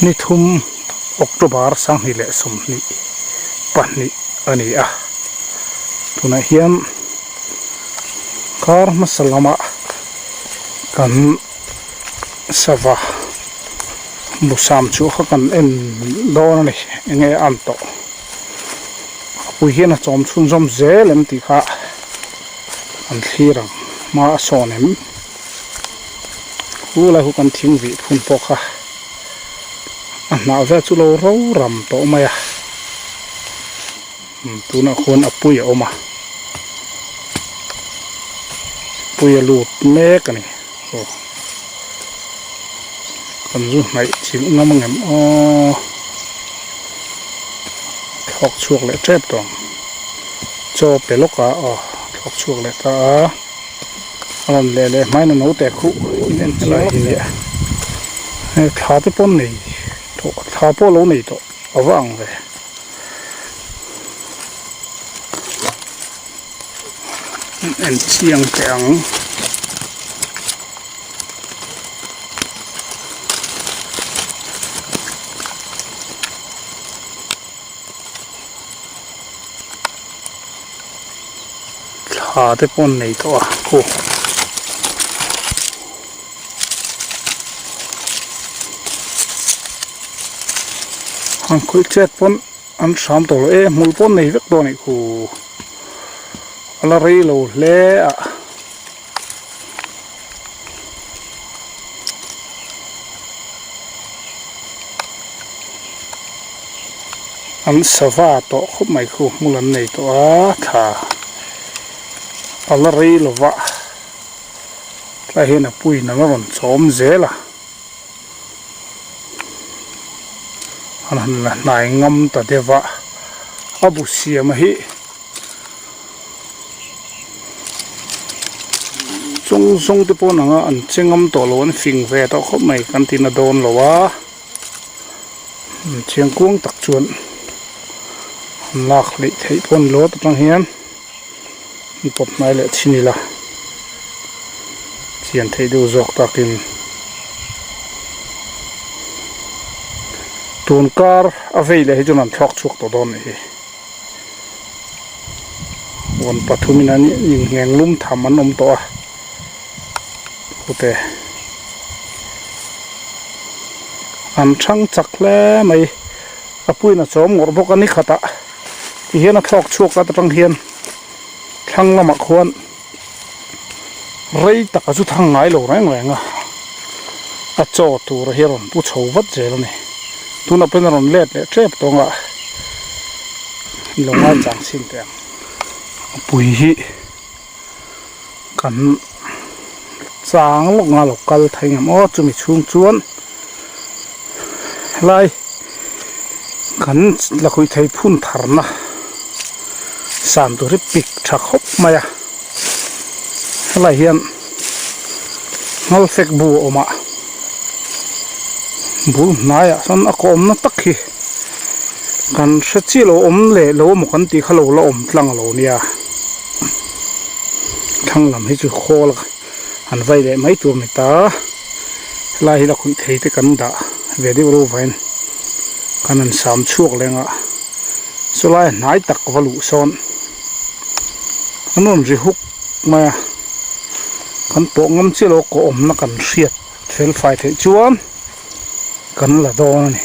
Ni thum October sanghnih leh sawmhnih pahnih a ni a, tunah hian kar hmasa lamah kan sava busam chu kha kan en dawn a ni enge a an tawh a pui hian a chawm chhunzawm zel em tih kha an thlir ang hma a sawn em. Khu lai khu kan thing vih phun pawh kha a hnah vel chu lo ro ram tawh mai a tunah khuan a pui a awm a pui a lut mek a ni aw kan zu hnaih chilh ngam ang em aw thlawk chhuak leh tep tawh ang chaw pe lawk a aw thlawk chhuak leh ta a. A rawn leh leh hmain a naute khuh in en chiang lawk nia. Hei thla te pawh nei tawh thla pawh lo nei tawh a va ang ve. En chiang teh ang. Thla te pawh an nei tawh a khu han khawih chet pawn an hram tawh lo e hmul pawh an nei vek dawn a nih khu a la rei lo hle a. An sava tawh khawp mai khu hmul an nei tawh a thla a la rei lo va tlai hian a puiin a la rawn chawm zel a an han la hnai ngam ta deuh a a bu siam hi Zawng zawng te pawh nanga an che ngam tawh lo an fing ve tawh khawp mai kan ti na dawn lo a chiang kuang tak chuan an lak hleih theih pawh an lawt atang hian an pawt hnai leh thin ila chian theih deuh zawk takin tun kar a vei leh hi chuan an thlawk chhuak tawh dawn a nih hi. Vawn pathumin an inngheng lum tham an awm tawh a khute an thang chak hle mai a puiin a chawm ngawrh bawk a ni khatah ti hian a thlawk chhuak at atang hian thlang lamah khuan rei taka chu thang ngai lo reng reng a a chaw tur hi a rawn pu chho vat zel a ni tunah pawhin a rawn let leh tep tawng a lo ngai chang chhin teh ang a pui hi kan chang lawk nga lo kal thei ngam aw chumi chhung chuan helai kan lakhuih thei phun tharna san tur hi pik tha khawp mai a helai hian nghal fek bu a awm a bul hnaiah sawn a kawmna tak hi kan hre chiah lo awm leh lo emaw kan tih kha lo la awm tlang lo nia thlang lam hi chu khawl an vai leh mai tur a ni ta helai hi lakhuih thei te kan dah ve deuh reuh vain kan han sam chhuak leng a chulai hnai tak va luh sawn an rawn ri huk mai a kan pawh ngam chiah lo kawh awmna kan hriat fel fai theih chuan kan la dawn a ni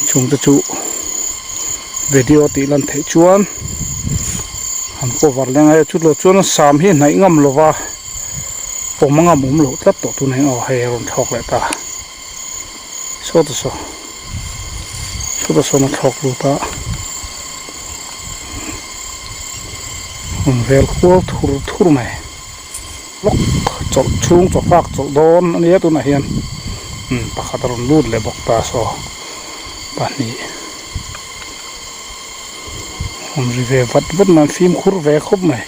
chungte chu video tih lan theih chuan an cover leng a chu lo chuan sam hi hnaih ngam lova awm a ngam awm loh tlat tawh tunah hian aw hei a rawn thlawk leh ta saw ta saw saw ta sawn a thlawk lut a rawn vel kual thur thur mai. Lawk chawlh chhung chaw fak chawlh dawn a nia tunah hian umm pakhat a rawn lut leh bawk ta saw pahnih rawn ri ve vat vat mai an fimkhur ve khawp mai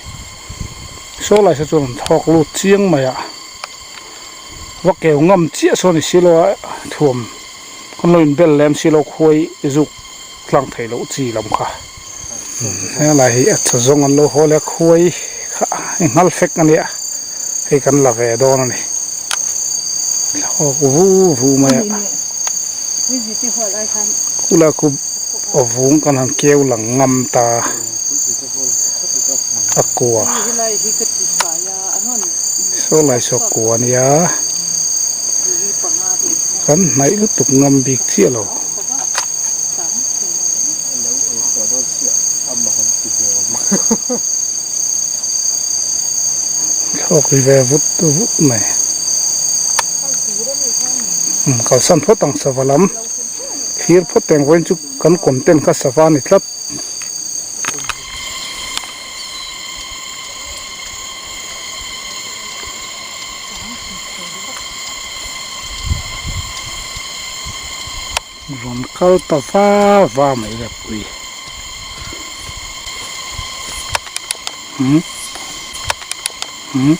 saw lai saw chu rawn thawk lut chiang mai a va keu ngam chiah saw a ni silo a thuam kan lo inbel lem silo khuai zuk tlang theih loh chi lam kha helai hi a tha zawng an lo haw leh a khuai kha i nghal fek a nia hei kan la ve dawn a ni thlawk vu vu mai a. Khulai khu a vung kan han keu lang ngam ta a kua saw lai saw kua a nia kan hnaih lutuk ngam bik chiah lo. Thlawk ri ve vut vut mai. Umm kalsan phawt ang sava lam thlir phawt teng vawiin chu kan content kha sava a ni tlat. Rawn kal ta va va mai le pui. Umm umm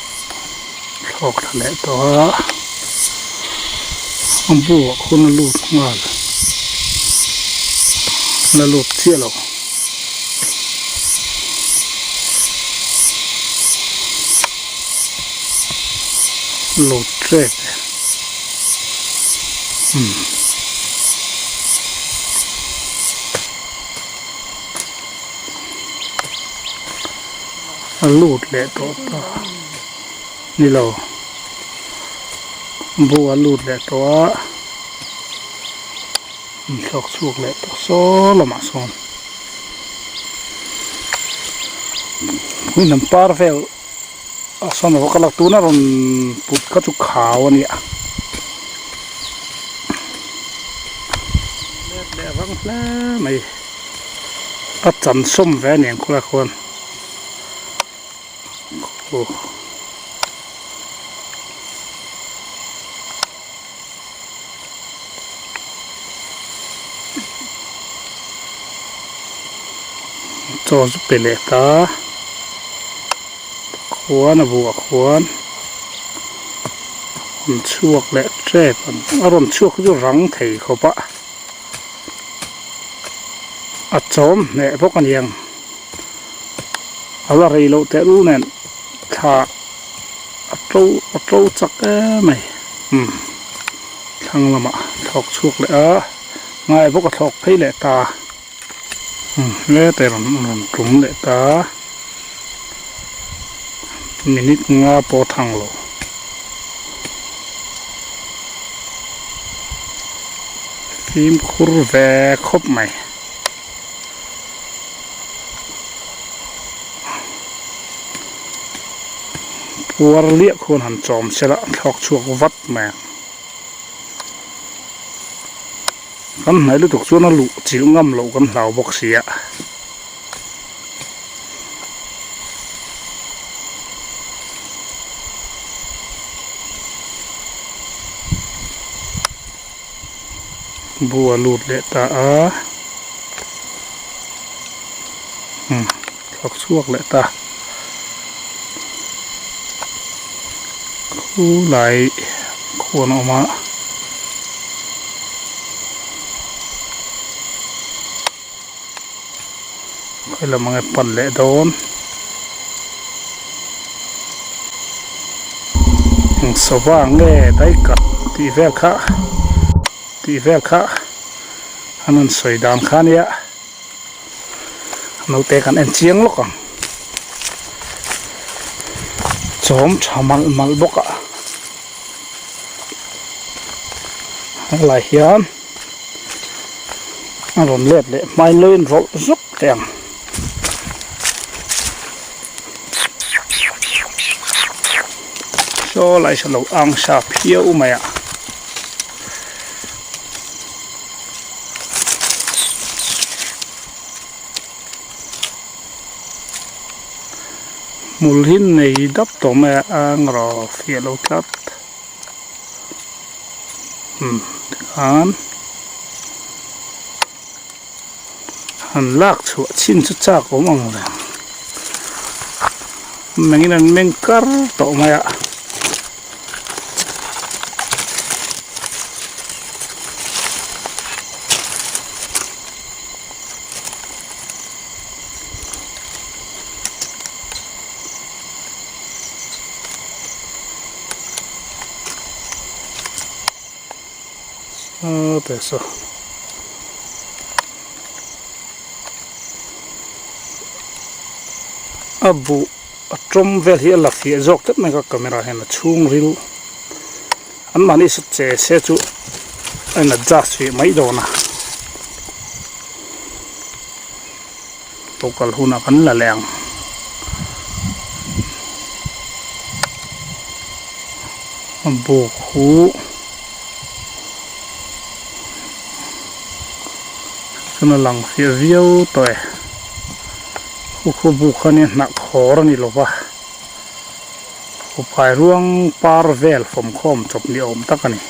thlawk thla leh tawh a a buah khawn a lut nghal la lut chiah lo. Lut tep e umm. A lut leh tawh ta ni lo bu a lut leh tawh a an thlawk chhuak leh tawh saw lamah sawn hmun an par vel a sawn a va kal a tuna rawn put kha chu khau a nia let leh rang hle mai a chan sawm ve a niang khawlai khuan aw. Chaw chu pe leh ta khuan a buh ah khuan rawn chhuak leh tep ang a rawn chhuak chu rang thei khawp a a chawm hneh bawk a niang a la rei loh tehlul nen thla a to a to chak em mai umm thlang lamah thlawk chhuak leh a ngai bawk a thlawk phei leh ta umm hetah rawn rawn tum leh ta minute nga pawh a thang lo. Fimkhur ve khawp mai. Puar liah khuan han chawm sela thlawk chhuak vat mai ang. Kan hnaih lutuk chuan a luh chilh ngam loh kan hlau bawk si a. Bu a lut leh ta a umm thlawk chhuak leh ta khulai khuan a awm a. Khawilam ang e pan leh dawn eng sava nge daikah tih vel kha tih vel kha an rawn sawi dan kha ania naute kan en chiang lawk ang chawm tha malh malh bawk a helai hian. A rawn let leh hmai lawin rawlh zuk teh ang. Saw lai saw lo ang sa phiau mai a. Hmul hi nei dap tawh mai a ang rawh fiah lo tlat. Umm tikhan han lak chhuah chin chu chak awm ang reng mengin an meng kar tawh mai a. Te saw. A buh a tawm vel hi a la fiah zawk tlat mai ka camera hian a chhung ril an mahni saw che se chu a in adjust fiah mai dawn a lo kal hunah kan la leh ang. A buk hu chuan a lang fiah viau tawh e khu khu buk kha nia hnah khawr a ni lo va uphai ruang par vel fawmkhawm chawp ni awm tak a ni.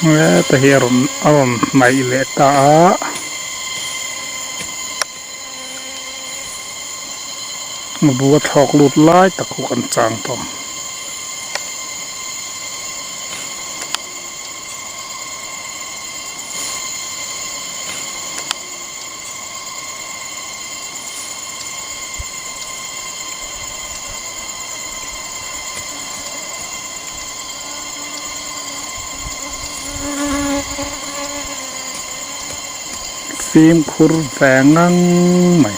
Heta hi a rawn a rawn hnaih leh ta a. Bu a thlawk lut lai tak khu kan chang tawh. Fimkhur ve ngang mai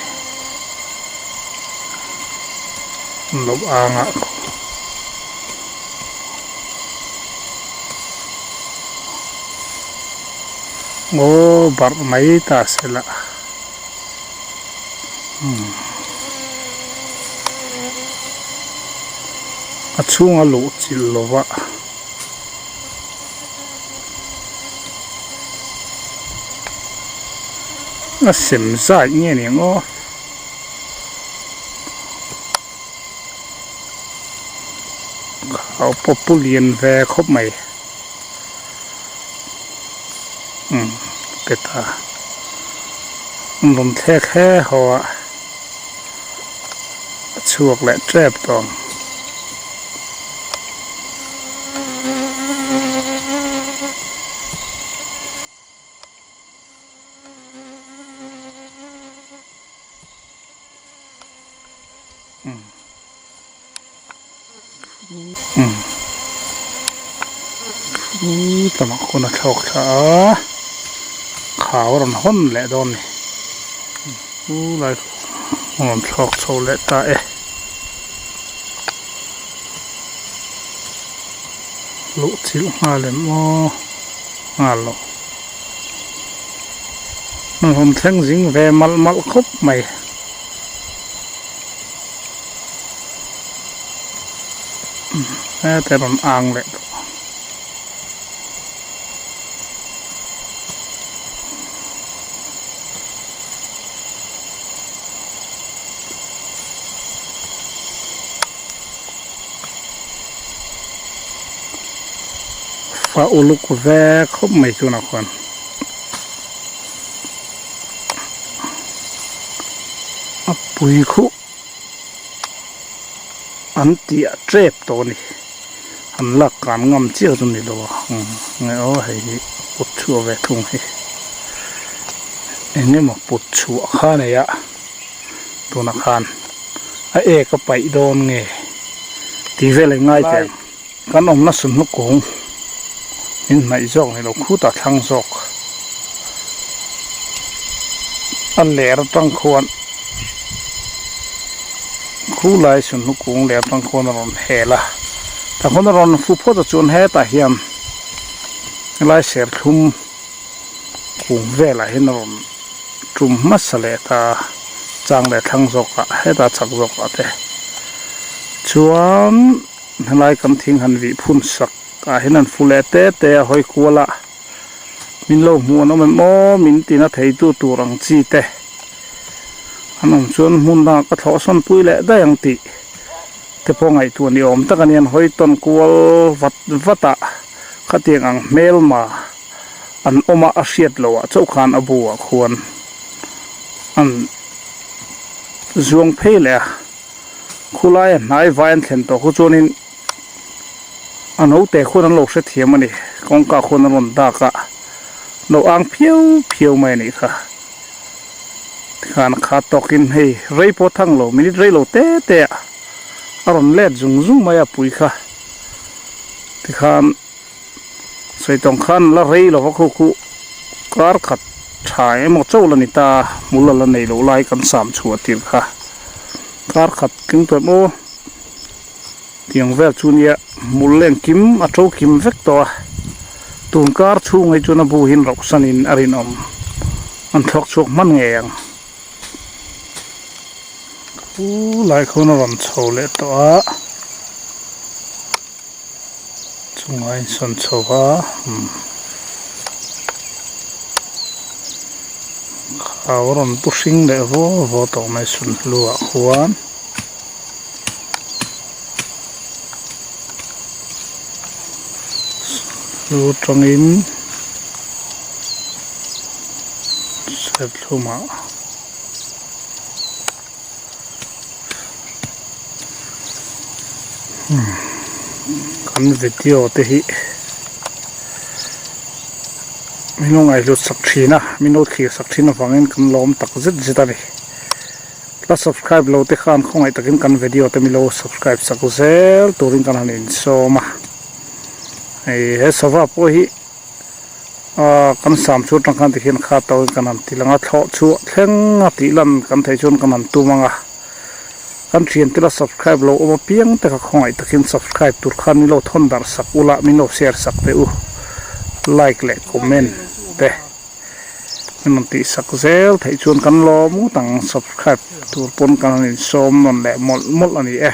lo ang ah Aw barh mai ta se lah. A chhunga luh chilh lova. A sem zai nge ni ang aw. Khau pawh pu lian ve khawp mai. Umm peta an rawn thlek he haw a a chhuak leh tep tawh ang. Lamah khawn a thlawk thla a khau a rawn hawn leh dawn a ni chu lai a rawn thlawk chho leh ta e luh chilh nghal em aw nghal lo a rawn thleng zing ve malh malh khawp mai. Heta rawn ang leh tawh. Fa uluk ve khawp mai tunah khuan. A pui khuh an tiah tep tawh a ni an lak kan ngam chiah chu ni lo a nge aw hei hi put chhuah ve thung hi eng emaw put chhuah kha a nei a tunah khan a ek a paih dawn nge tih vel a ngai teh ang. Kan awmna sunhlu kung in hnaih zawk ni lo khutah thlang zawk a ler atang khuan khulai sunhlu kung ler atang khuan a rawn hel a tah khuan a rawn fu phawt a chuan hetah hian helai serthlum kung velah hian a rawn tum hmasa leh ta a chang leh thlang zawkah hetah chak zawkah te chuan. Helai kan thing han vih phun sak ah hian an fu leh te te a hawi kual a min lo hmuh an awm em aw min tina thei tu tur ang chi te an awm chuan hmun dangah ka thlawh sawn pui leh daih ang tih te pawh ngaihtuah ni awm tak a ni an hawi tawn kual vat vat a khatiang ang hmelma an awm a a hriat loh ah chauh khan a bu ah khuan an zuang phei leh a. Khulai a hnai vai an thlen tawh khu chuanin a naute khuan an lo hrethiam a ni kawngka khuan an rawn dak a lo ang phiau phiau mai a nih kha tikhan a khat tawkin hei rei pawh thang lo minute rei lo te te ah. A rawn let zung zung mai a pui kha tikhan sawi tawng khan la rei lova khu khu kar khat tha emaw chauh la ni ta hmul a la nei loh lai kan sam chhuah tir kha kar khat keng tawh em aw tiang vel chu nia hmul leng kim a to kim vek tawh a tun kar chhung hi chuan a bu hin rauh sanin a rinawm an thlawk chhuak hman ngei ang. Khu lai khawn a rawn chho leh tawh a chungah a insawn chho a umm khau a rawn pu hring leh vaw vaw tawh mai sunhlu ah khuan. Sunhlu atangin serthlum ah kan video te hi min lo ngaihhlut sak thin a min lo thlir sak thin avangin kan lawm tak zet zet a ni. La subscribe lo te khan khawngaih takin kan video te milo subscribe sak zel turin kan han insawm a hei he sava pawh hi ah kan sam chu atang khan tikhian kha to in kan han ti lang a thlawh chhuah thleng a tih lan kan theih chuan kan han tum ang a kan thian te la subscribe lo awm apiang te kha khawngaih takin subscribe tur khan milo thawn darh sak ula milo share sak teh u like leh comment te. Hmun tih sak zel theih chuan kan lawm ngawt ang subscribe tur pawn kan han insawm nawn leh mawlh mawlh a ni e.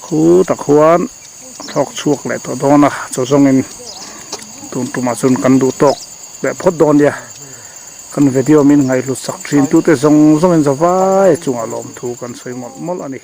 Khu tak huan thlawk chhuak leh tawh dawn a chaw zawngin tun tumah chuan kan duh tawk leh phawt dawn nia. Kan video min ngaihhlut sak thin tute zawng zawngin zavai chungah lawmthu kan sawi mawlh mawlh a ni.